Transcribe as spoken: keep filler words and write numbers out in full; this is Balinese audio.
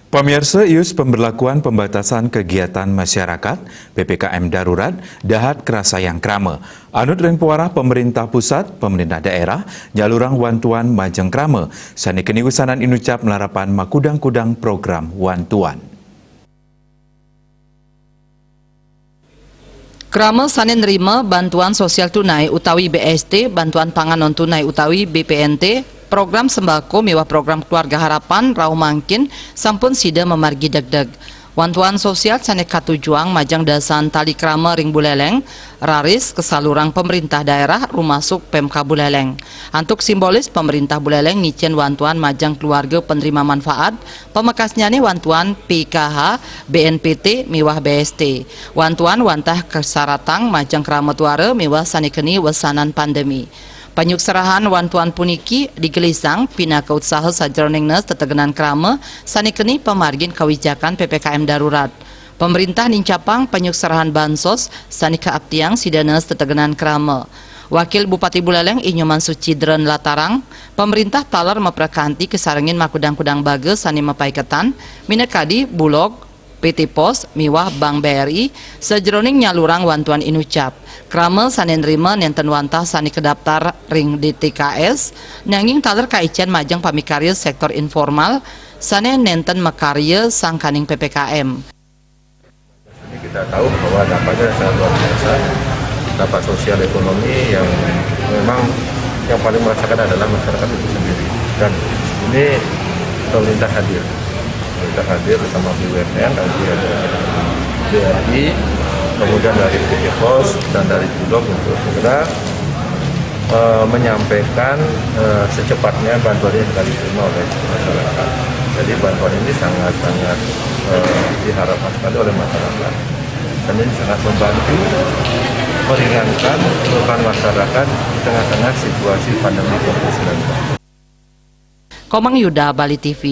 Pamirsa, ius pemberlakuan pembatasan kegiatan masyarakat, P P K M darurat, dahat kerasayang krama. Anut ring pewarah pemerintah pusat, pemerintah daerah nyalurang wantuan majeng krama, sane keni wesanan inucap malarapan makudang-kudang program wantuan. Krama sane nrima bantuan sosial tunai utawi B S T, bantuan pangan non tunai utawi B P N T, program sembako miwah program Keluarga Harapan rauh mangkin sampun sida mamargi degdeg. Wantuan sosial sane katujuang majeng dasan tali krama ring Buleleng, raris kasalurang pemerintah daerah rumasuk Pemkab Buleleng. Antuk simbolis, pemerintah Buleleng ngicen wantuan majeng keluarga penerima manfaat, pamekasnyane wantuan P K H, B N P T, miwah B S T. Wantuan wantah kasaratang majeng krama tuara miwah sane keni wesanan pandemi. Panyukserahan wantuan puniki digelisang pinaka utsaha sajeroning nes tetegenan krama sane keni pamargin kawijakan P P K M darurat. Pemerintah nincapang panyukserahan bansos sane kaaptiang sida nes tetegenan krama. Wakil Bupati Buleleng I Nyoman Sucidra nlatarang, pemerintah taler maprekanti kasarengin makudang-kudang baga sane mapaiketan, minakadi Bulog, P T Pos, miwah Bank B R I, sajeroning nyalurang wantuan inucap. Krama sane nrima nenten wantah sane kadaptar ring D T K S, nanging taler kaicen majeng pamikarya sektor informal sane nenten makarya sangkaning P P K M. Ini kita tahu bahwa dampaknya sangat luar biasa, dampak sosial ekonomi yang memang yang paling merasakan adalah masyarakat itu sendiri. Dan ini pemerintah hadir, pemerintah hadir bersama B U M N, nanti ada B R I, kemudian dari P T Pos dan dari Bulog untuk segera eh, menyampaikan eh, secepatnya bantuan yang akan diterima oleh masyarakat. Jadi bantuan ini sangat-sangat eh, diharapkan sekali oleh masyarakat. Dan ini sangat membantu meringankan beban masyarakat di tengah-tengah situasi pandemi covid sembilan belas. Komang Yuda, Bali T V.